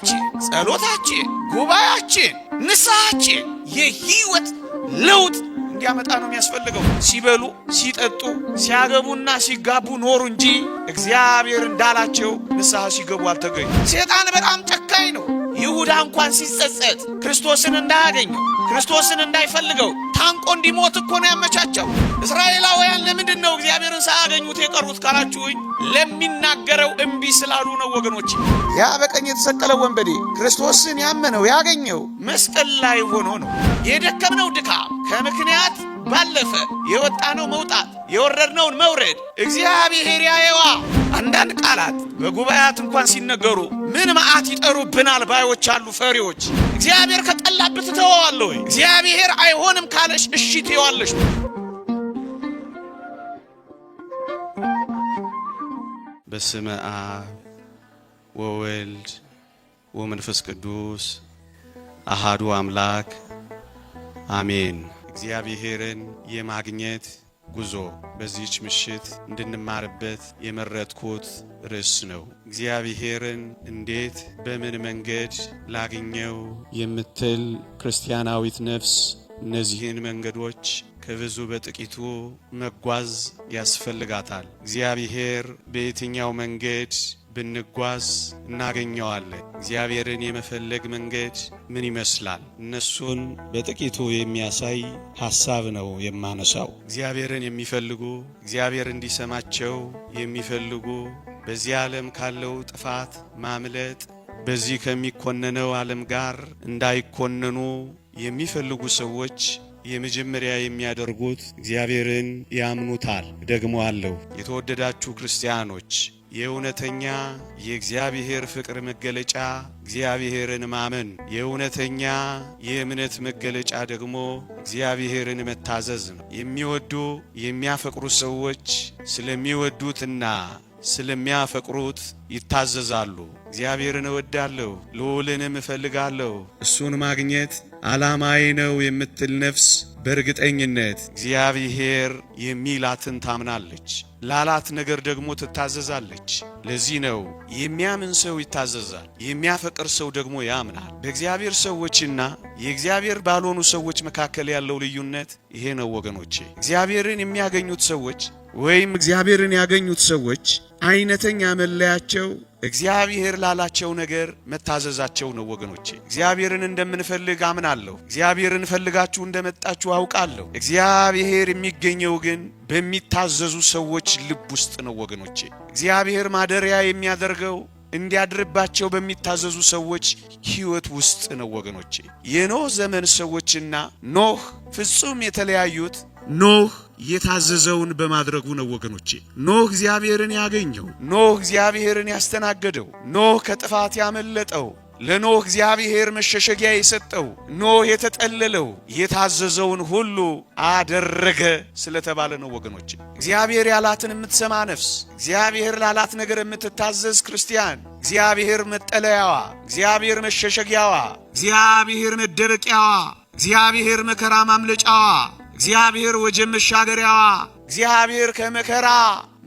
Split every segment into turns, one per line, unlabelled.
ጾማችን፣ ጸሎታችን፣ ጉባኤያችን፣ ንስሐችን የህይወት ለውጥ እንዲያመጣ ነው የሚያስፈልገው። ሲበሉ ሲጠጡ ሲያገቡና ሲጋቡ ኖሩ እንጂ እግዚአብሔር እንዳላቸው ንስሐ ሲገቡ አልተገኙ። ሴጣን በጣም ጨካኝ ነው። ይሁዳ እንኳን ሲጸጸት ክርስቶስን እንዳያገኘው ክርስቶስን እንዳይፈልገው ታንቆ እንዲሞት እኮ ነው ያመቻቸው። እስራኤላውያን ለምንድን ነው እግዚአብሔርን ሳያገኙት የቀሩት ካላችሁኝ፣ ለሚናገረው እምቢ ስላሉ ነው ወገኖች። ያ በቀኝ የተሰቀለው ወንበዴ ክርስቶስን ያመነው ያገኘው መስቀል ላይ ሆኖ ነው። የደከምነው ድካም ከምክንያት ባለፈ የወጣነው መውጣት የወረድነውን መውረድ እግዚአብሔር ያየዋ። አንዳንድ ቃላት በጉባኤያት እንኳን ሲነገሩ ምን መዓት ይጠሩብናል ባዮች አሉ፣ ፈሪዎች። እግዚአብሔር ከጠላብህ ትተወዋለህ ወይ? እግዚአብሔር አይሆንም ካለሽ እሺ ትይዋለሽ።
በስመ አብ ወወልድ ወመንፈስ ቅዱስ አሃዱ አምላክ አሜን። እግዚአብሔርን የማግኘት ጉዞ በዚህች ምሽት እንድንማርበት የመረጥኩት ርዕስ ነው። እግዚአብሔርን እንዴት በምን መንገድ ላግኘው የምትል ክርስቲያናዊት ነፍስ እነዚህን መንገዶች ከብዙ በጥቂቱ መጓዝ ያስፈልጋታል። እግዚአብሔር በየትኛው መንገድ ብንጓዝ እናገኘዋለን? እግዚአብሔርን የመፈለግ መንገድ ምን ይመስላል? እነሱን በጥቂቱ የሚያሳይ ሐሳብ ነው የማነሳው። እግዚአብሔርን የሚፈልጉ፣ እግዚአብሔር እንዲሰማቸው የሚፈልጉ፣ በዚህ ዓለም ካለው ጥፋት ማምለጥ፣ በዚህ ከሚኮነነው ዓለም ጋር እንዳይኮነኑ የሚፈልጉ ሰዎች የመጀመሪያ የሚያደርጉት እግዚአብሔርን ያምኑታል። ደግሞ አለው። የተወደዳችሁ ክርስቲያኖች፣ የእውነተኛ የእግዚአብሔር ፍቅር መገለጫ እግዚአብሔርን ማመን፣ የእውነተኛ የእምነት መገለጫ ደግሞ እግዚአብሔርን መታዘዝ ነው። የሚወዱ የሚያፈቅሩ ሰዎች ስለሚወዱትና ስለሚያፈቅሩት ይታዘዛሉ። እግዚአብሔርን እወዳለሁ፣ ልዑልንም እፈልጋለሁ፣ እሱን ማግኘት ዓላማዬ ነው የምትል ነፍስ በእርግጠኝነት እግዚአብሔር የሚላትን ታምናለች፣ ላላት ነገር ደግሞ ትታዘዛለች። ለዚህ ነው የሚያምን ሰው ይታዘዛል፣ የሚያፈቅር ሰው ደግሞ ያምናል። በእግዚአብሔር ሰዎችና የእግዚአብሔር ባልሆኑ ሰዎች መካከል ያለው ልዩነት ይሄ ነው ወገኖቼ። እግዚአብሔርን የሚያገኙት ሰዎች ወይም እግዚአብሔርን ያገኙት ሰዎች አይነተኛ መለያቸው እግዚአብሔር ላላቸው ነገር መታዘዛቸው ነው ወገኖቼ። እግዚአብሔርን እንደምንፈልግ አምናለሁ። እግዚአብሔርን ፈልጋችሁ እንደመጣችሁ አውቃለሁ። እግዚአብሔር የሚገኘው ግን በሚታዘዙ ሰዎች ልብ ውስጥ ነው ወገኖቼ። እግዚአብሔር ማደሪያ የሚያደርገው እንዲያድርባቸው በሚታዘዙ ሰዎች ሕይወት ውስጥ ነው ወገኖቼ። የኖህ ዘመን ሰዎችና ኖህ ፍጹም የተለያዩት ኖህ የታዘዘውን በማድረጉ ነው ወገኖቼ። ኖህ እግዚአብሔርን ያገኘው፣ ኖህ እግዚአብሔርን ያስተናገደው፣ ኖህ ከጥፋት ያመለጠው፣ ለኖህ እግዚአብሔር መሸሸጊያ የሰጠው፣ ኖህ የተጠለለው የታዘዘውን ሁሉ አደረገ ስለተባለ ነው ወገኖቼ። እግዚአብሔር ያላትን የምትሰማ ነፍስ፣ እግዚአብሔር ላላት ነገር የምትታዘዝ ክርስቲያን፣ እግዚአብሔር መጠለያዋ፣ እግዚአብሔር መሸሸጊያዋ፣ እግዚአብሔር መደበቂያዋ፣ እግዚአብሔር መከራ ማምለጫዋ፣ እግዚአብሔር ወጀብ መሻገሪያዋ፣ እግዚአብሔር ከመከራ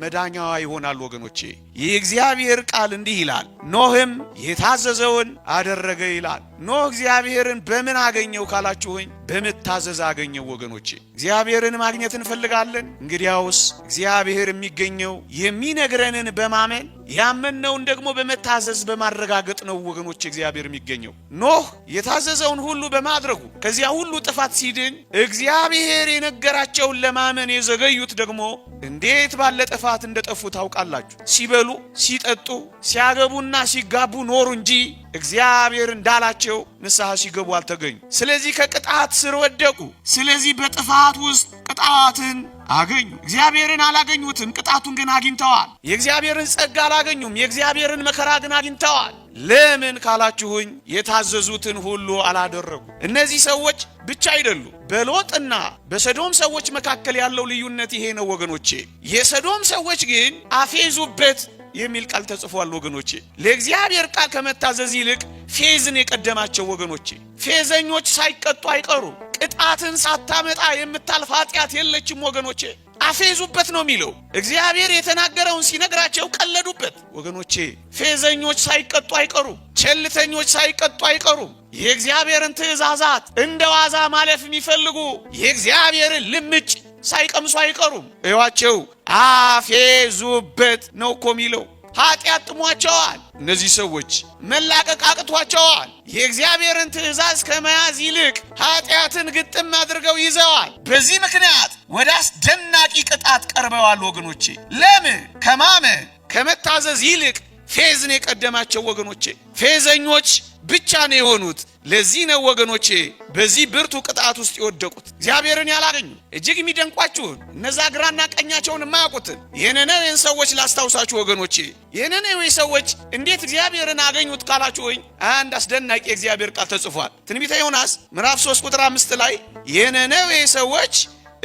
መዳኛዋ ይሆናል ወገኖቼ። የእግዚአብሔር ቃል እንዲህ ይላል፣ ኖህም የታዘዘውን አደረገ ይላል። ኖህ እግዚአብሔርን በምን አገኘው ካላችሁኝ፣ በመታዘዝ አገኘው ወገኖቼ። እግዚአብሔርን ማግኘት እንፈልጋለን። እንግዲያውስ እግዚአብሔር የሚገኘው የሚነግረንን በማመን ያመንነውን ደግሞ በመታዘዝ በማረጋገጥ ነው ወገኖቼ። እግዚአብሔር የሚገኘው ኖህ የታዘዘውን ሁሉ በማድረጉ ከዚያ ሁሉ ጥፋት ሲድን፣ እግዚአብሔር የነገራቸውን ለማመን የዘገዩት ደግሞ እንዴት ባለ ጥፋት እንደጠፉ ታውቃላችሁ። ሲበሉ ሲጠጡ ሲያገቡና ሲጋቡ ኖሩ እንጂ እግዚአብሔር እንዳላቸው ንስሐ ሲገቡ አልተገኙ። ስለዚህ ከቅጣት ስር ወደቁ። ስለዚህ በጥፋት ውስጥ ቅጣትን አገኙ። እግዚአብሔርን አላገኙትም፣ ቅጣቱን ግን አግኝተዋል። የእግዚአብሔርን ጸጋ አላገኙም፣ የእግዚአብሔርን መከራ ግን አግኝተዋል። ለምን ካላችሁኝ የታዘዙትን ሁሉ አላደረጉ። እነዚህ ሰዎች ብቻ አይደሉ። በሎጥና በሰዶም ሰዎች መካከል ያለው ልዩነት ይሄ ነው ወገኖቼ። የሰዶም ሰዎች ግን አፌዙበት የሚል ቃል ተጽፏል ወገኖቼ። ለእግዚአብሔር ቃል ከመታዘዝ ይልቅ ፌዝን የቀደማቸው ወገኖቼ። ፌዘኞች ሳይቀጡ አይቀሩ። ቅጣትን ሳታመጣ የምታልፍ ኃጢአት የለችም ወገኖቼ።
አፌዙበት ነው የሚለው። እግዚአብሔር የተናገረውን ሲነግራቸው ቀለዱበት። ወገኖቼ ፌዘኞች ሳይቀጡ አይቀሩም። ቸልተኞች ሳይቀጡ አይቀሩም። የእግዚአብሔርን ትእዛዛት እንደ ዋዛ ማለፍ የሚፈልጉ የእግዚአብሔርን ልምጭ ሳይቀምሱ አይቀሩም። እዩዋቸው፣ አፌዙበት ነው እኮ የሚለው። ኃጢአት ጥሟቸዋል። እነዚህ ሰዎች መላቀቅ አቅቷቸዋል። የእግዚአብሔርን ትእዛዝ ከመያዝ ይልቅ ኃጢአትን ግጥም አድርገው ይዘዋል። በዚህ ምክንያት ወደ አስደናቂ ቅጣት ቀርበዋል። ወገኖቼ ለምን ከማመን ከመታዘዝ ይልቅ ፌዝን የቀደማቸው ወገኖቼ ፌዘኞች ብቻ ነው የሆኑት። ለዚህ ነው ወገኖቼ በዚህ ብርቱ ቅጣት ውስጥ የወደቁት፣ እግዚአብሔርን ያላገኙ። እጅግ የሚደንቋችሁን እነዛ ግራና ቀኛቸውን የማያውቁትን የነነዌን ሰዎች ላስታውሳችሁ ወገኖቼ። የነነዌ ሰዎች እንዴት እግዚአብሔርን አገኙት ካላችሁ ወይ አንድ አስደናቂ የእግዚአብሔር ቃል ተጽፏል። ትንቢተ ዮናስ ምዕራፍ 3 ቁጥር 5 ላይ የነነዌ ሰዎች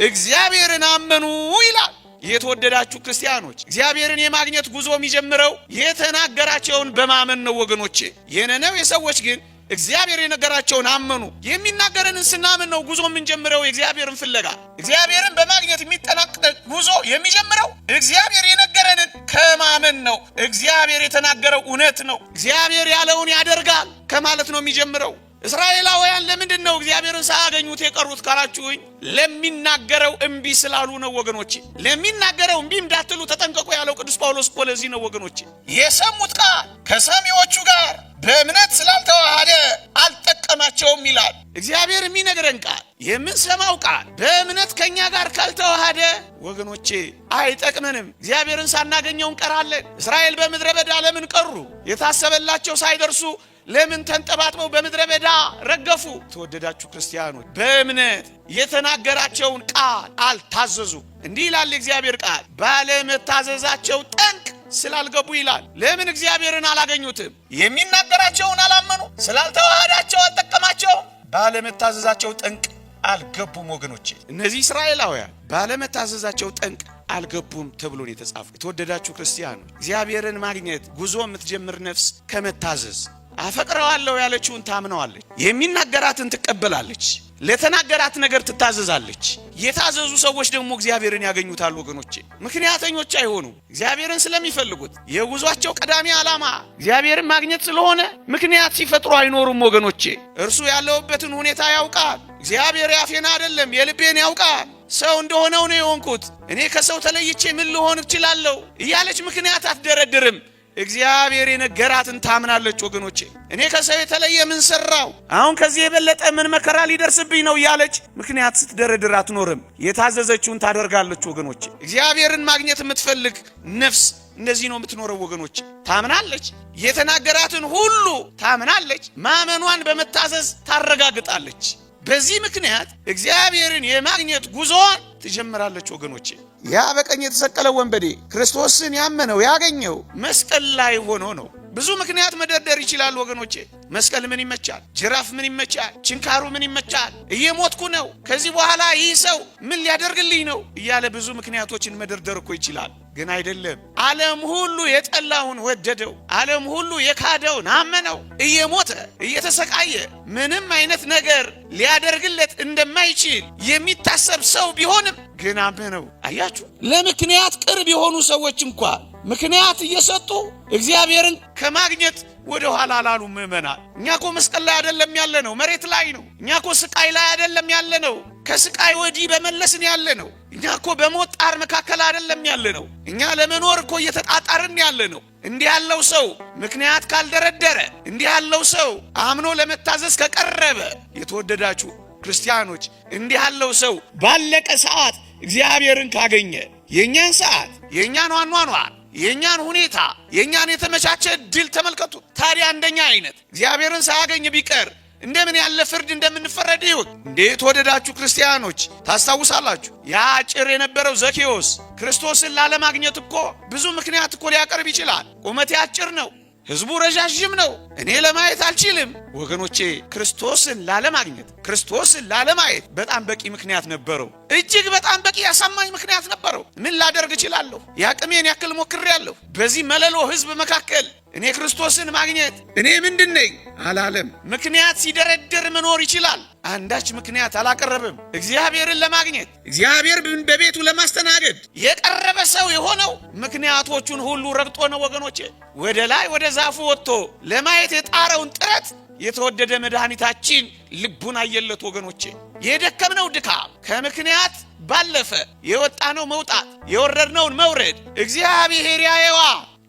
እግዚአብሔርን አመኑ ይላል። የተወደዳችሁ ክርስቲያኖች እግዚአብሔርን የማግኘት ጉዞ የሚጀምረው የተናገራቸውን በማመን ነው ወገኖቼ። የነነዌ ሰዎች ግን እግዚአብሔር የነገራቸውን አመኑ። የሚናገረንን ስናምን ነው ጉዞ የምንጀምረው የእግዚአብሔርን ፍለጋ። እግዚአብሔርን በማግኘት የሚጠናቀቅ ጉዞ የሚጀምረው እግዚአብሔር የነገረንን ከማመን ነው። እግዚአብሔር የተናገረው እውነት ነው፣ እግዚአብሔር ያለውን ያደርጋል ከማለት ነው የሚጀምረው። እስራኤላውያን ለምንድን ነው እግዚአብሔርን ሳያገኙት የቀሩት ካላችሁኝ፣ ለሚናገረው እምቢ ስላሉ ነው ወገኖቼ። ለሚናገረው እምቢ እንዳትሉ ተጠንቀቁ ያለው ቅዱስ ጳውሎስ እኮ ለዚህ ነው ወገኖቼ። የሰሙት ቃል ከሰሚዎቹ ጋር በእምነት ስላልተዋሃደ አልጠቀማቸውም ይላል። እግዚአብሔር የሚነግረን ቃል የምንሰማው ቃል በእምነት ከኛ ጋር ካልተዋሃደ ወገኖቼ አይጠቅመንም። እግዚአብሔርን ሳናገኘው እንቀራለን። እስራኤል በምድረ በዳ ለምን ቀሩ? የታሰበላቸው ሳይደርሱ ለምን ተንጠባጥበው በምድረ በዳ ረገፉ? ተወደዳችሁ ክርስቲያኖች በእምነት የተናገራቸውን ቃል አልታዘዙ። እንዲህ ይላል የእግዚአብሔር ቃል፣ ባለመታዘዛቸው ጠንቅ ስላልገቡ ይላል። ለምን እግዚአብሔርን አላገኙትም? የሚናገራቸውን አላመኑ፣ ስላልተዋሃዳቸው አልጠቀማቸውም። ባለመታዘዛቸው ጠንቅ አልገቡም። ወገኖቼ እነዚህ እስራኤላውያን ባለመታዘዛቸው ጠንቅ አልገቡም ተብሎ ነው የተጻፈው። የተወደዳችሁ ክርስቲያኖች እግዚአብሔርን ማግኘት ጉዞ የምትጀምር ነፍስ ከመታዘዝ አፈቅረዋለሁ ያለችውን ታምነዋለች። የሚናገራትን ትቀበላለች። ለተናገራት ነገር ትታዘዛለች። የታዘዙ ሰዎች ደግሞ እግዚአብሔርን ያገኙታል። ወገኖቼ ምክንያተኞች አይሆኑም። እግዚአብሔርን ስለሚፈልጉት የጉዟቸው ቀዳሚ ዓላማ እግዚአብሔርን ማግኘት ስለሆነ ምክንያት ሲፈጥሩ አይኖሩም። ወገኖቼ እርሱ ያለውበትን ሁኔታ ያውቃል። እግዚአብሔር ያፌን አይደለም የልቤን ያውቃል። ሰው እንደሆነው ነው የሆንኩት፣ እኔ ከሰው ተለይቼ ምን ልሆን እችላለሁ እያለች ምክንያት አትደረድርም። እግዚአብሔር የነገራትን ታምናለች። ወገኖቼ እኔ ከሰው የተለየ ምን ሰራው? አሁን ከዚህ የበለጠ ምን መከራ ሊደርስብኝ ነው? እያለች ምክንያት ስትደረድር አትኖርም። የታዘዘችውን ታደርጋለች። ወገኖቼ እግዚአብሔርን ማግኘት የምትፈልግ ነፍስ እንደዚህ ነው የምትኖረው። ወገኖቼ ታምናለች፣ የተናገራትን ሁሉ ታምናለች። ማመኗን በመታዘዝ ታረጋግጣለች። በዚህ ምክንያት እግዚአብሔርን የማግኘት ጉዞዋን ትጀምራለች። ወገኖቼ ያ በቀኝ የተሰቀለው ወንበዴ ክርስቶስን ያመነው ያገኘው መስቀል ላይ ሆኖ ነው። ብዙ ምክንያት መደርደር ይችላል ወገኖቼ። መስቀል ምን ይመቻል? ጅራፍ ምን ይመቻል? ችንካሩ ምን ይመቻል? እየሞትኩ ነው፣ ከዚህ በኋላ ይህ ሰው ምን ሊያደርግልኝ ነው እያለ ብዙ ምክንያቶችን መደርደር እኮ ይችላል። ግን አይደለም። ዓለም ሁሉ የጠላውን ወደደው፣ ዓለም ሁሉ የካደውን አመነው። እየሞተ እየተሰቃየ ምንም አይነት ነገር ሊያደርግለት እንደማይችል የሚታሰብ ሰው ቢሆንም ግን አመነው። አያችሁ፣ ለምክንያት ቅርብ የሆኑ ሰዎች እንኳ ምክንያት እየሰጡ እግዚአብሔርን ከማግኘት ወደ ኋላ ላሉ ምእመናን፣ እኛ ኮ መስቀል ላይ አይደለም ያለ ነው፣ መሬት ላይ ነው። እኛ ኮ ስቃይ ላይ አይደለም ያለ ነው፣ ከስቃይ ወዲህ በመለስን ያለ ነው። እኛ እኮ በሞት ጣር መካከል አይደለም ያለ ነው። እኛ ለመኖር እኮ እየተጣጣርን ያለ ነው። እንዲህ ያለው ሰው ምክንያት ካልደረደረ፣ እንዲህ ያለው ሰው አምኖ ለመታዘዝ ከቀረበ፣ የተወደዳችሁ ክርስቲያኖች እንዲህ ያለው ሰው ባለቀ ሰዓት እግዚአብሔርን ካገኘ የእኛን ሰዓት የእኛን አኗኗር የእኛን ሁኔታ የእኛን የተመቻቸ ድል ተመልከቱ። ታዲያ አንደኛ አይነት እግዚአብሔርን ሳያገኝ ቢቀር እንደምን ያለ ፍርድ እንደምንፈረድ ይሁት። እንዴት ወደዳችሁ ክርስቲያኖች ታስታውሳላችሁ? ያ አጭር የነበረው ዘኬዎስ ክርስቶስን ላለማግኘት እኮ ብዙ ምክንያት እኮ ሊያቀርብ ይችላል። ቁመቴ አጭር ነው፣ ህዝቡ ረዣዥም ነው፣ እኔ ለማየት አልችልም። ወገኖቼ ክርስቶስን ላለማግኘት ክርስቶስን ላለማየት በጣም በቂ ምክንያት ነበረው። እጅግ በጣም በቂ አሳማኝ ምክንያት ነበረው። ምን ላደርግ እችላለሁ? የአቅሜን ያክል ሞክሬያለሁ። በዚህ መለሎ ህዝብ መካከል እኔ ክርስቶስን ማግኘት እኔ ምንድን ነኝ አላለም። ምክንያት ሲደረድር መኖር ይችላል። አንዳች ምክንያት አላቀረበም። እግዚአብሔርን ለማግኘት እግዚአብሔር በቤቱ ለማስተናገድ የቀረበ ሰው የሆነው ምክንያቶቹን ሁሉ ረግጦ ነው ወገኖቼ። ወደ ላይ ወደ ዛፉ ወጥቶ ለማየት የጣረውን ጥረት የተወደደ መድኃኒታችን ልቡን አየለት ወገኖቼ። የደከምነው ድካም ከምክንያት ባለፈ የወጣነው መውጣት የወረድነውን መውረድ እግዚአብሔር ያየዋ።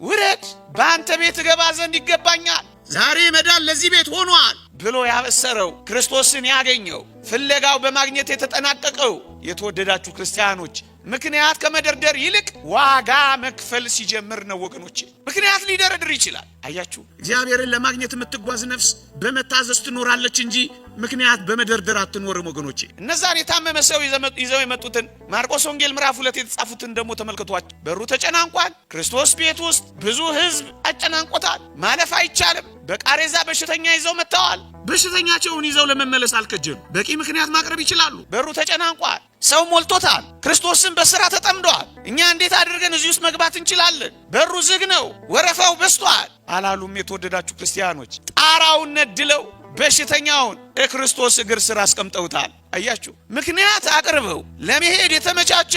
ውረድ፣ በአንተ ቤት እገባ ዘንድ ይገባኛል፣ ዛሬ መዳን ለዚህ ቤት ሆኗል ብሎ ያበሰረው ክርስቶስን ያገኘው ፍለጋው በማግኘት የተጠናቀቀው የተወደዳችሁ ክርስቲያኖች ምክንያት ከመደርደር ይልቅ ዋጋ መክፈል ሲጀምር ነው ወገኖቼ። ምክንያት ሊደረድር ይችላል። አያችሁ፣ እግዚአብሔርን ለማግኘት የምትጓዝ ነፍስ በመታዘዝ ትኖራለች እንጂ ምክንያት በመደርደር አትኖርም ወገኖቼ። እነዛን የታመመ ሰው ይዘው የመጡትን ማርቆስ ወንጌል ምዕራፍ 2 የተጻፉትን ደግሞ ተመልክቷቸው። በሩ ተጨናንቋል። ክርስቶስ ቤት ውስጥ ብዙ ሕዝብ አጨናንቆታል። ማለፍ አይቻልም። በቃሬዛ በሽተኛ ይዘው መጥተዋል። በሽተኛቸውን ይዘው ለመመለስ አልከጀሉ። በቂ ምክንያት ማቅረብ ይችላሉ። በሩ ተጨናንቋል። ሰው ሞልቶታል። ክርስቶስን በስራ ተጠምደዋል። እኛ እንዴት አድርገን እዚህ ውስጥ መግባት እንችላለን? በሩ ዝግ ነው፣ ወረፋው በዝቷል አላሉም። የተወደዳችሁ ክርስቲያኖች ጣራውን ነድለው በሽተኛውን የክርስቶስ እግር ስር አስቀምጠውታል። አያችሁ፣ ምክንያት አቅርበው ለመሄድ የተመቻቸ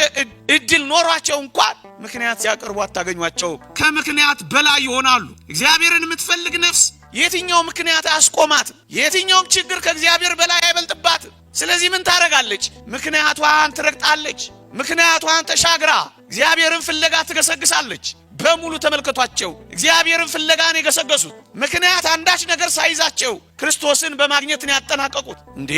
እድል ኖሯቸው እንኳን ምክንያት ሲያቀርቡ አታገኟቸውም። ከምክንያት በላይ ይሆናሉ። እግዚአብሔርን የምትፈልግ ነፍስ የትኛው ምክንያት አያስቆማትም። የትኛውም ችግር ከእግዚአብሔር በላይ አይበልጥባትም። ስለዚህ ምን ታደርጋለች? ምክንያቷን ትረግጣለች። ምክንያቷን ተሻግራ እግዚአብሔርን ፍለጋ ትገሰግሳለች። በሙሉ ተመልከቷቸው። እግዚአብሔርን ፍለጋ ነው የገሰገሱት። ምክንያት አንዳች ነገር ሳይዛቸው ክርስቶስን በማግኘት ነው ያጠናቀቁት። እንዴ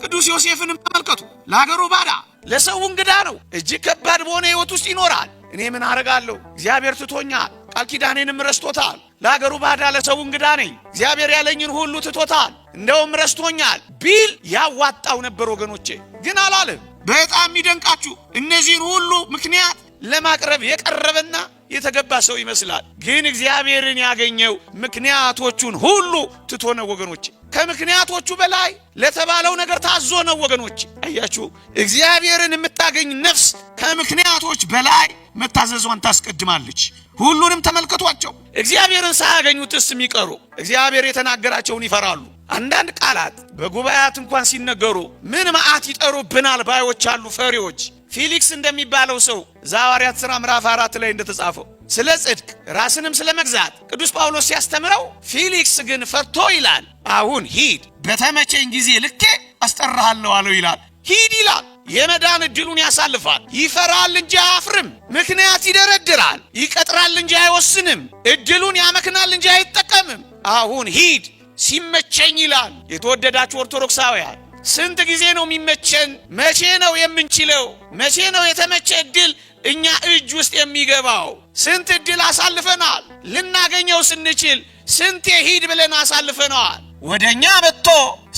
ቅዱስ ዮሴፍንም ተመልከቱ። ለሀገሩ ባዳ፣ ለሰው እንግዳ ነው። እጅግ ከባድ በሆነ ሕይወት ውስጥ ይኖራል። እኔ ምን አረጋለሁ? እግዚአብሔር ትቶኛል፣ ቃል ኪዳኔንም ረስቶታል። ለሀገሩ ባዳ፣ ለሰው እንግዳ ነኝ። እግዚአብሔር ያለኝን ሁሉ ትቶታል፣ እንደውም ረስቶኛል ቢል ያዋጣው ነበር ወገኖቼ። ግን አላለም። በጣም የሚደንቃችሁ እነዚህን ሁሉ ምክንያት ለማቅረብ የቀረበና የተገባ ሰው ይመስላል። ግን እግዚአብሔርን ያገኘው ምክንያቶቹን ሁሉ ትቶ ነው ወገኖቼ። ከምክንያቶቹ በላይ ለተባለው ነገር ታዞ ነው ወገኖቼ። አያችሁ፣ እግዚአብሔርን የምታገኝ ነፍስ ከምክንያቶች በላይ መታዘዟን ታስቀድማለች። ሁሉንም ተመልከቷቸው። እግዚአብሔርን ሳያገኙትስ የሚቀሩ እግዚአብሔር የተናገራቸውን ይፈራሉ። አንዳንድ ቃላት በጉባኤያት እንኳን ሲነገሩ ምን መዓት ይጠሩብናል ባዮች አሉ፣ ፈሪዎች። ፊሊክስ እንደሚባለው ሰው ዘሐዋርያት ሥራ ምዕራፍ 4 ላይ እንደተጻፈው ስለ ጽድቅ ራስንም ስለ መግዛት ቅዱስ ጳውሎስ ሲያስተምረው፣ ፊሊክስ ግን ፈርቶ ይላል፣ አሁን ሂድ በተመቸኝ ጊዜ ልኬ አስጠራሃለሁ አለው ይላል። ሂድ ይላል። የመዳን እድሉን ያሳልፋል። ይፈራል እንጂ አያፍርም። ምክንያት ይደረድራል። ይቀጥራል እንጂ አይወስንም። እድሉን ያመክናል እንጂ አይጠቀምም። አሁን ሂድ ሲመቸኝ ይላል። የተወደዳችሁ ኦርቶዶክሳውያን ስንት ጊዜ ነው የሚመቸን? መቼ ነው የምንችለው? መቼ ነው የተመቸ እድል እኛ እጅ ውስጥ የሚገባው? ስንት እድል አሳልፈናል። ልናገኘው ስንችል ስንቴ ሂድ ብለን አሳልፈነዋል። ወደ እኛ መጥቶ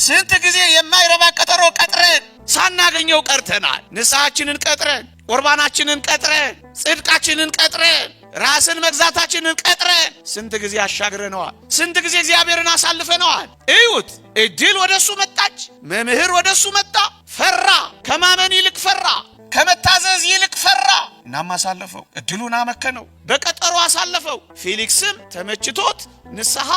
ስንት ጊዜ የማይረባ ቀጠሮ ቀጥረን ሳናገኘው ቀርተናል። ንስሐችንን ቀጥረን፣ ቁርባናችንን ቀጥረን፣ ጽድቃችንን ቀጥረን፣ ራስን መግዛታችንን ቀጥረን ስንት ጊዜ አሻግረነዋል። ስንት ጊዜ እግዚአብሔርን አሳልፈነዋል። እዩት፣ እድል ወደ እሱ መጣች፣ መምህር ወደ እሱ መጣ። ፈራ። ከማመን ይልቅ ፈራ፣ ከመታዘዝ ይልቅ ፈራ። እናም አሳለፈው፣ እድሉን አመከነው፣ በቀጠሮ አሳለፈው። ፊሊክስም ተመችቶት ንስሐ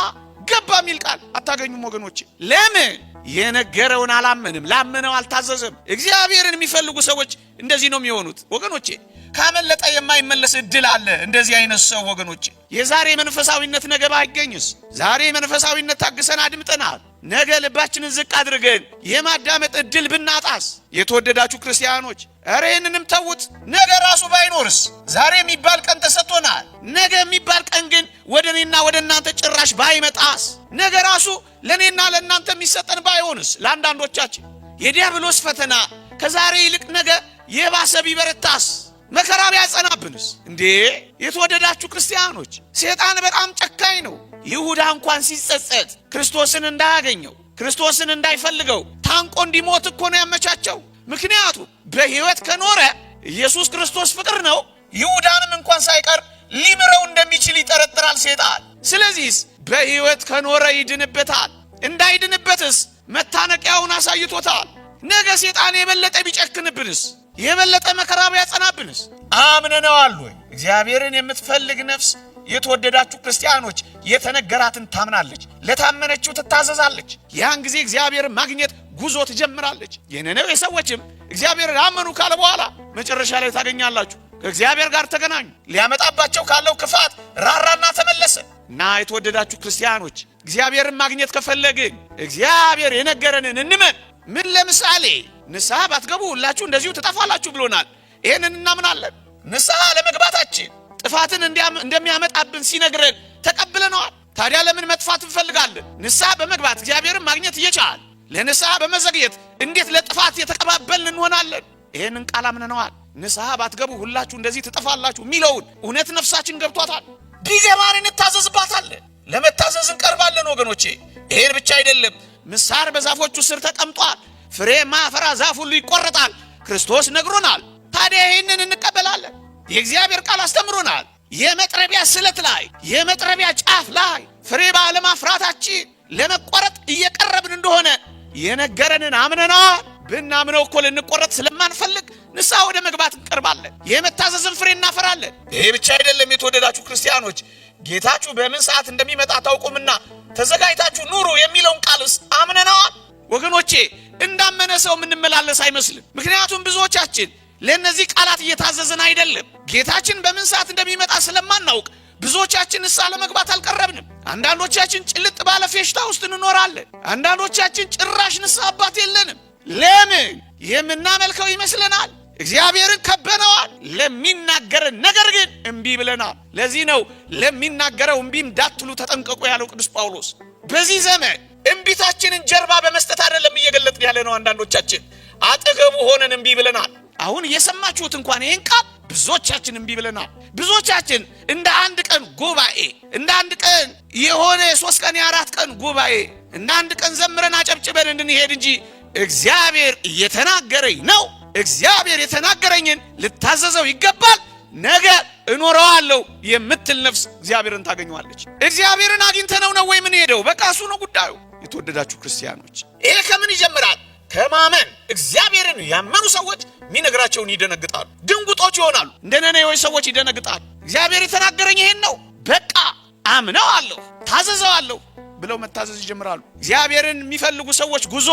ገባ የሚል ቃል አታገኙም ወገኖቼ። ለምን? የነገረውን አላመንም፣ ላመነው አልታዘዘም። እግዚአብሔርን የሚፈልጉ ሰዎች እንደዚህ ነው የሚሆኑት ወገኖቼ። ካመለጠ የማይመለስ እድል አለ። እንደዚህ አይነት ሰው ወገኖቼ፣ የዛሬ መንፈሳዊነት ነገ ባይገኝስ? ዛሬ መንፈሳዊነት ታግሰን አድምጠናል። ነገ ልባችንን ዝቅ አድርገን የማዳመጥ እድል ብናጣስ? የተወደዳችሁ ክርስቲያኖች፣ ኧረ ይህንንም ተዉት። ነገ ራሱ ባይኖርስ? ዛሬ የሚባል ቀን ተሰጥቶናል። ነገ የሚባል ቀን ግን ወደ እኔና ወደ እናንተ ጭራሽ ባይመጣስ? ነገ ራሱ ለእኔና ለእናንተ የሚሰጠን ባይሆንስ? ለአንዳንዶቻችን የዲያብሎስ ፈተና ከዛሬ ይልቅ ነገ የባሰ ቢበረታስ? መከራ ቢያጸናብንስ? እንዴ የተወደዳችሁ ክርስቲያኖች፣ ሴጣን በጣም ጨካኝ ነው። ይሁዳ እንኳን ሲጸጸት ክርስቶስን እንዳያገኘው ክርስቶስን እንዳይፈልገው ታንቆ እንዲሞት እኮ ነው ያመቻቸው። ምክንያቱም በሕይወት ከኖረ ኢየሱስ ክርስቶስ ፍቅር ነው፣ ይሁዳንም እንኳን ሳይቀር ሊምረው እንደሚችል ይጠረጥራል ሴጣን። ስለዚህስ በሕይወት ከኖረ ይድንበታል፣ እንዳይድንበትስ መታነቂያውን አሳይቶታል። ነገ ሴጣን የበለጠ ቢጨክንብንስ? የበለጠ መከራ ቢያጸናብንስ? አምነነዋል ወይ? እግዚአብሔርን የምትፈልግ ነፍስ የተወደዳችሁ ክርስቲያኖች የተነገራትን ታምናለች፣ ለታመነችው ትታዘዛለች። ያን ጊዜ እግዚአብሔርን ማግኘት ጉዞ ትጀምራለች። የነነዌ ሰዎችም እግዚአብሔርን አመኑ ካለ በኋላ መጨረሻ ላይ ታገኛላችሁ ከእግዚአብሔር ጋር ተገናኙ። ሊያመጣባቸው ካለው ክፋት ራራና ተመለሰ። እና የተወደዳችሁ ክርስቲያኖች እግዚአብሔርን ማግኘት ከፈለግን እግዚአብሔር የነገረንን እንመን። ምን ለምሳሌ ንስሐ ባትገቡ ሁላችሁ እንደዚሁ ትጠፋላችሁ ብሎናል። ይህንን እናምናለን። ንስሐ ለመግባታችን ጥፋትን እንደሚያመጣብን ሲነግረን ተቀብለነዋል። ታዲያ ለምን መጥፋት እንፈልጋለን? ንስሐ በመግባት እግዚአብሔርን ማግኘት እየቻል ለንስሐ በመዘግየት እንዴት ለጥፋት የተቀባበልን እንሆናለን? ይህንን ቃል አምነነዋል። ንስሐ ባትገቡ ሁላችሁ እንደዚህ ትጠፋላችሁ የሚለውን እውነት ነፍሳችን ገብቷታል። ቢገባን እንታዘዝባታለን። ለመታዘዝ እንቀርባለን ወገኖቼ። ይሄን ብቻ አይደለም፣ ምሳር በዛፎቹ ስር ተቀምጧል። ፍሬ ማፈራ ዛፍ ሁሉ ይቆረጣል፣ ክርስቶስ ነግሮናል። ታዲያ ይህንን እንቀበላለን። የእግዚአብሔር ቃል አስተምሮናል። የመጥረቢያ ስለት ላይ የመጥረቢያ ጫፍ ላይ ፍሬ ባለማፍራታችን ለመቆረጥ እየቀረብን እንደሆነ የነገረንን አምነናል። ብናምነው እኮ ልንቆረጥ ስለማንፈልግ ንስሐ ወደ መግባት እንቀርባለን። የመታዘዝን ፍሬ እናፈራለን። ይሄ ብቻ አይደለም። የተወደዳችሁ ክርስቲያኖች ጌታችሁ በምን ሰዓት እንደሚመጣ ታውቁምና ተዘጋጅታችሁ ኑሩ የሚለውን ቃልስ አምነነዋል። ወገኖቼ እንዳመነ ሰው የምንመላለስ አይመስልም። ምክንያቱም ብዙዎቻችን ለእነዚህ ቃላት እየታዘዝን አይደለም። ጌታችን በምን ሰዓት እንደሚመጣ ስለማናውቅ ብዙዎቻችን ንስሐ ለመግባት አልቀረብንም። አንዳንዶቻችን ጭልጥ ባለ ፌሽታ ውስጥ እንኖራለን። አንዳንዶቻችን ጭራሽ ንስሐ አባት የለንም። ለምን? የምናመልከው ይመስለናል። እግዚአብሔርን ከበነዋል። ለሚናገረን ነገር ግን እምቢ ብለናል። ለዚህ ነው ለሚናገረው እምቢ እንዳትሉ ተጠንቀቁ ያለው ቅዱስ ጳውሎስ። በዚህ ዘመን እምቢታችንን ጀርባ በመስጠት አይደለም እየገለጥን ያለ ነው። አንዳንዶቻችን አጠገቡ ሆነን እምቢ ብለናል። አሁን እየሰማችሁት እንኳን ይህን ቃል ብዙዎቻችን እምቢ ብለናል። ብዙዎቻችን እንደ አንድ ቀን ጉባኤ፣ እንደ አንድ ቀን የሆነ የሶስት ቀን የአራት ቀን ጉባኤ፣ እንደ አንድ ቀን ዘምረን አጨብጭበን እንድንሄድ እንጂ እግዚአብሔር እየተናገረኝ ነው፣ እግዚአብሔር የተናገረኝን ልታዘዘው ይገባል፣ ነገ እኖረዋለሁ የምትል ነፍስ እግዚአብሔርን ታገኘዋለች። እግዚአብሔርን አግኝተነው ነው ወይ የምንሄደው? በቃ እሱ ነው ጉዳዩ። የተወደዳችሁ ክርስቲያኖች ይሄ ከምን ይጀምራል? ከማመን። እግዚአብሔርን ያመኑ ሰዎች የሚነግራቸውን ይደነግጣሉ፣ ድንጉጦች ይሆናሉ። እንደ ነነዌ ሰዎች ይደነግጣሉ። እግዚአብሔር የተናገረኝ ይሄን ነው፣ በቃ አምነዋለሁ፣ ታዘዘዋለሁ ብለው መታዘዝ ይጀምራሉ። እግዚአብሔርን የሚፈልጉ ሰዎች ጉዞ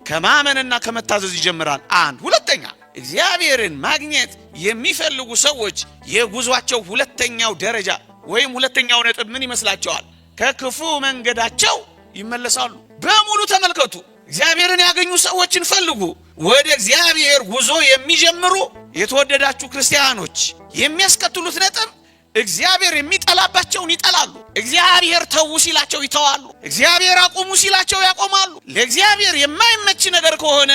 ከማመንና ከመታዘዝ ይጀምራል። አንድ ሁለተኛ፣ እግዚአብሔርን ማግኘት የሚፈልጉ ሰዎች የጉዟቸው ሁለተኛው ደረጃ ወይም ሁለተኛው ነጥብ ምን ይመስላቸዋል? ከክፉ መንገዳቸው ይመለሳሉ። በሙሉ ተመልከቱ። እግዚአብሔርን ያገኙ ሰዎችን ፈልጉ። ወደ እግዚአብሔር ጉዞ የሚጀምሩ የተወደዳችሁ ክርስቲያኖች የሚያስከትሉት ነጥብ እግዚአብሔር የሚጠላባቸውን ይጠላሉ። እግዚአብሔር ተዉ ሲላቸው ይተዋሉ። እግዚአብሔር አቁሙ ሲላቸው ያቆማሉ። ለእግዚአብሔር የማይመች ነገር ከሆነ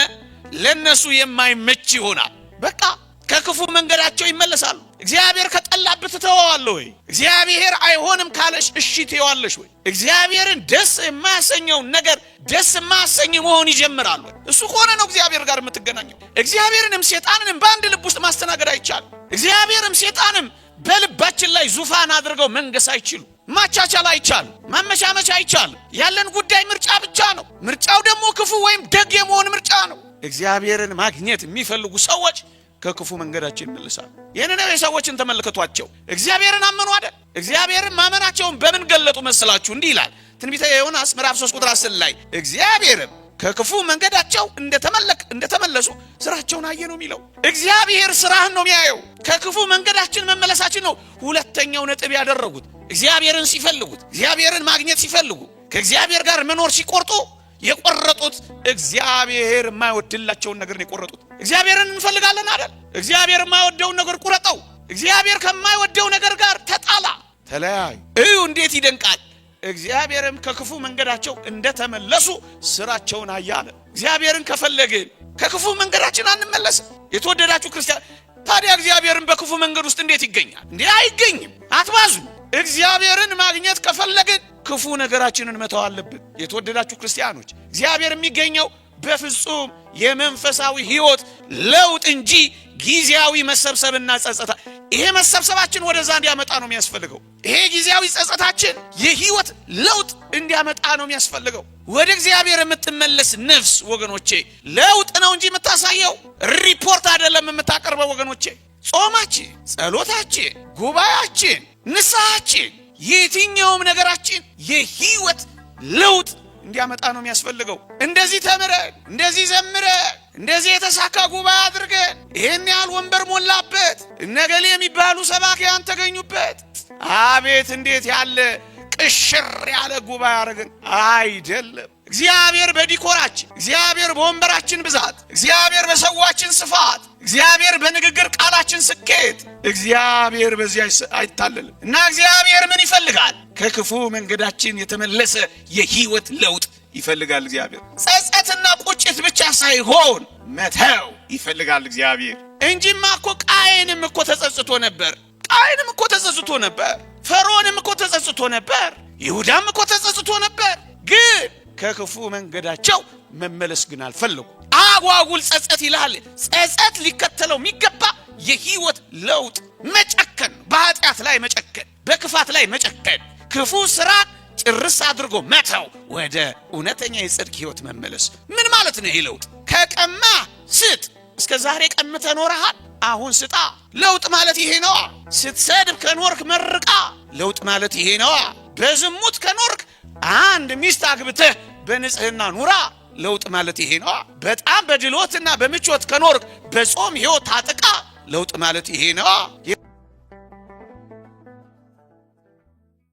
ለነሱ የማይመች ይሆናል። በቃ ከክፉ መንገዳቸው ይመለሳሉ። እግዚአብሔር ከጠላብህ ትተወዋለህ ወይ? እግዚአብሔር አይሆንም ካለሽ እሺ ትይዋለሽ ወይ? እግዚአብሔርን ደስ የማያሰኘውን ነገር ደስ የማያሰኝ መሆን ይጀምራል ወይ? እሱ ከሆነ ነው እግዚአብሔር ጋር የምትገናኘው። እግዚአብሔርንም ሴጣንንም በአንድ ልብ ውስጥ ማስተናገድ አይቻልም። እግዚአብሔርም ሴጣንም በልባችን ላይ ዙፋን አድርገው መንገስ አይችሉ። ማቻቻል አይቻልም። ማመቻመቻ አይቻልም። ያለን ጉዳይ ምርጫ ብቻ ነው። ምርጫው ደግሞ ክፉ ወይም ደግ የመሆን ምርጫ ነው። እግዚአብሔርን ማግኘት የሚፈልጉ ሰዎች ከክፉ መንገዳቸው ይመለሳሉ። የነነዌ ሰዎችን ተመልከቷቸው። እግዚአብሔርን አመኑ አይደል? እግዚአብሔርን ማመናቸውን በምን ገለጡ መስላችሁ? እንዲህ ይላል ትንቢተ ዮናስ ምዕራፍ 3 ቁጥር 10 ላይ እግዚአብሔርም ከክፉ መንገዳቸው እንደተመለሱ ስራቸውን አየ ነው የሚለው። እግዚአብሔር ስራህን ነው የሚያየው። ከክፉ መንገዳችን መመለሳችን ነው ሁለተኛው ነጥብ ያደረጉት። እግዚአብሔርን ሲፈልጉት፣ እግዚአብሔርን ማግኘት ሲፈልጉ፣ ከእግዚአብሔር ጋር መኖር ሲቆርጡ የቆረጡት እግዚአብሔር የማይወድላቸውን ነገር ነው የቆረጡት። እግዚአብሔርን እንፈልጋለን አይደል? እግዚአብሔር የማይወደውን ነገር ቁረጠው። እግዚአብሔር ከማይወደው ነገር ጋር ተጣላ፣ ተለያዩ። እዩ እንዴት ይደንቃል! እግዚአብሔርም ከክፉ መንገዳቸው እንደተመለሱ ስራቸውን አያለ። እግዚአብሔርን ከፈለግን ከክፉ መንገዳችን አንመለስም። የተወደዳችሁ ክርስቲያን፣ ታዲያ እግዚአብሔርን በክፉ መንገድ ውስጥ እንዴት ይገኛል? እንዴ አይገኝም። አትባዙ። እግዚአብሔርን ማግኘት ከፈለግን ክፉ ነገራችንን መተው አለብን። የተወደዳችሁ ክርስቲያኖች፣ እግዚአብሔር የሚገኘው በፍጹም የመንፈሳዊ ሕይወት ለውጥ እንጂ ጊዜያዊ መሰብሰብና ጸጸታ። ይሄ መሰብሰባችን ወደዛ እንዲያመጣ ነው የሚያስፈልገው። ይሄ ጊዜያዊ ጸጸታችን የሕይወት ለውጥ እንዲያመጣ ነው የሚያስፈልገው። ወደ እግዚአብሔር የምትመለስ ነፍስ ወገኖቼ ለውጥ ነው እንጂ የምታሳየው ሪፖርት አይደለም የምታቀርበው። ወገኖቼ ጾማችን፣ ጸሎታችን፣ ጉባኤያችን፣ ንስሐችን፣ የትኛውም ነገራችን የሕይወት ለውጥ እንዲያመጣ ነው የሚያስፈልገው። እንደዚህ ተምረን፣ እንደዚህ ዘምረን፣ እንደዚህ የተሳካ ጉባኤ አድርገን ይህን ያህል ወንበር ሞላበት፣ እነገሌ የሚባሉ ሰባኪያን ተገኙበት፣ አቤት እንዴት ያለ ቅሽር ያለ ጉባኤ አድርገን አይደለም። እግዚአብሔር በዲኮራችን፣ እግዚአብሔር በወንበራችን ብዛት፣ እግዚአብሔር በሰዋችን ስፋት፣ እግዚአብሔር በንግግር ቃላችን ስኬት፣ እግዚአብሔር በዚህ አይታለልም። እና እግዚአብሔር ምን ይፈልጋል? ከክፉ መንገዳችን የተመለሰ የህይወት ለውጥ ይፈልጋል። እግዚአብሔር ጸጸትና ቁጭት ብቻ ሳይሆን መተው ይፈልጋል እግዚአብሔር። እንጂማ እኮ ቃየንም እኮ ተጸጽቶ ነበር። ቃየንም እኮ ተጸጽቶ ነበር። ፈርዖንም እኮ ተጸጽቶ ነበር። ይሁዳም እኮ ተጸጽቶ ነበር። ግን ከክፉ መንገዳቸው መመለስ ግን አልፈለጉ። አጓጉል ጸጸት ይልሃል። ጸጸት ሊከተለው የሚገባ የህይወት ለውጥ መጨከን፣ በኃጢአት ላይ መጨከን፣ በክፋት ላይ መጨከን፣ ክፉ ስራ ጭርስ አድርጎ መተው፣ ወደ እውነተኛ የጽድቅ ህይወት መመለስ። ምን ማለት ነው ይሄ ለውጥ? ከቀማ ስጥ። እስከ ዛሬ ቀምተ ኖረሃል፣ አሁን ስጣ። ለውጥ ማለት ይሄ ነዋ። ስትሰድብ ከኖርክ መርቃ። ለውጥ ማለት ይሄ ነዋ። በዝሙት ከኖርክ አንድ ሚስት አግብተህ በንጽህና ኑራ። ለውጥ ማለት ይሄ ነዋ። በጣም በድሎትና በምቾት ከኖርክ በጾም ሕይወት ታጥቃ። ለውጥ ማለት ይሄ ነዋ።